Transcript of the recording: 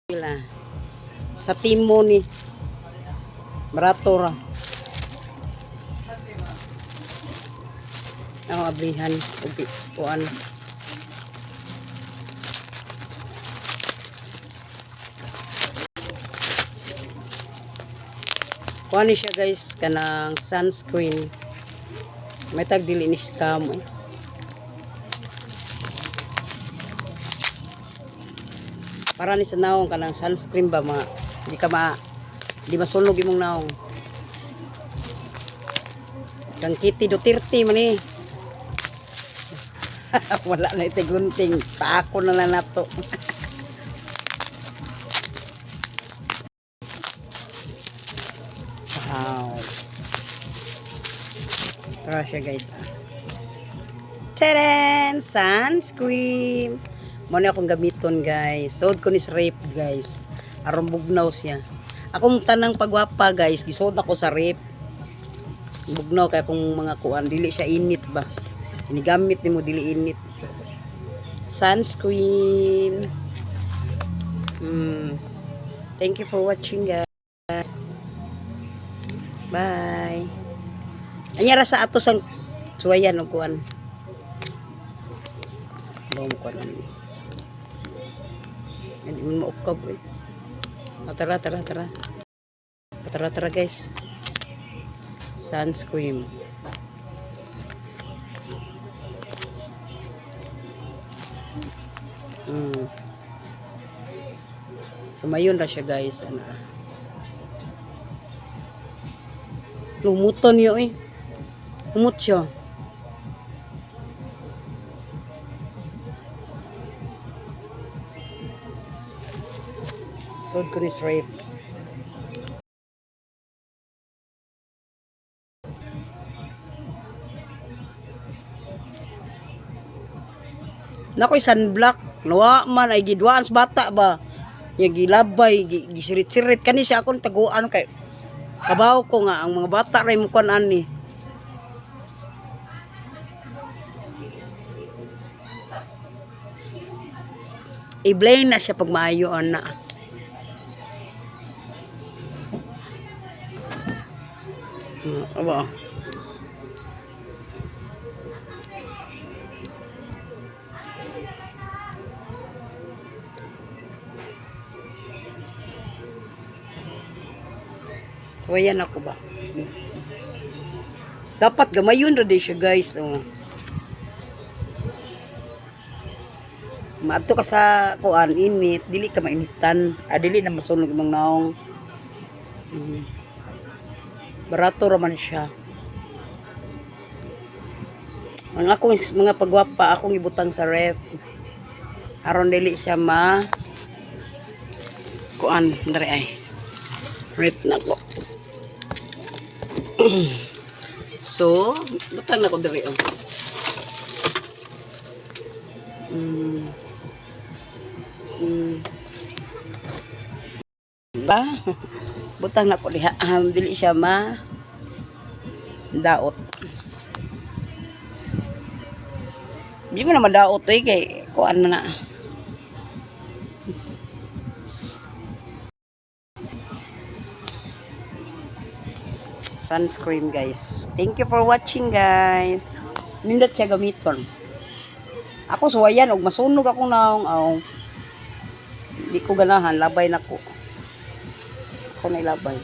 Sila. Sa Timo ni. Barato ra. Ako ablihan ug kuan. Kuan ni siya, guys, kanang sunscreen. May tag dili ni siya kamo eh. Para ni sa naong, kanang sunscreen ba, mga di ka ma di masunog imong naong. Kang Kitty Duterte man eh. Wala na iti gunting. Paako na lang nato. Wow. Tara siya, guys. Ah. Teren! Sunscreen! Mao na akong gamiton, guys. Suod ko ni sa ref, guys. Aron bugnaw siya. Akong tanang pagwapa, guys. Gisuod ako sa ref. Bugnaw kay akong mga kuan. Dili siya init ba. Inigamit nimo dili init. Sunscreen. Thank you for watching, guys. Bye. Anya ra sa ato sang suwayan og kuan. Bom kuan ani. Hindi mo maukab eh. Oh, tara, tara, tara. Tara, tara, guys. Sunscreen. Kumayon ra siya, guys. Ano. Lumuton niyo eh. Humot siya. Suod ko ni ref. Nakoy sunblock. Nawa man ay gidwaan sa bata ba. Nya gilabay, gisirit-sirit kani siya akong taguan kay kabaw ko nga ang mga bata ray mo kuan ani. I-blend na siya pag maayo ana. Aba. So ayan ako ba. Dapat gamayon ra di siya, guys. Oh. Maadto ka sa kuan init, dili ka mainitan. Ah, dili na masunog imong naong. Barato ra man siya. Ang akong mga pagwapa akong ibutang sa ref. Aron dili siya ma kuan dere ay. Ref na ko. So, butang na ko diri oh. Ba? Butang na ko diha. Dili siya ma daot. Di mo na madaot eh kay kuan man na. Sunscreen, guys. Thank you for watching, guys. Nindot siya gamiton. Ako suwayan og masunog akong naong aw. Di ko ganahan, labay na ko. Ako na ilabay.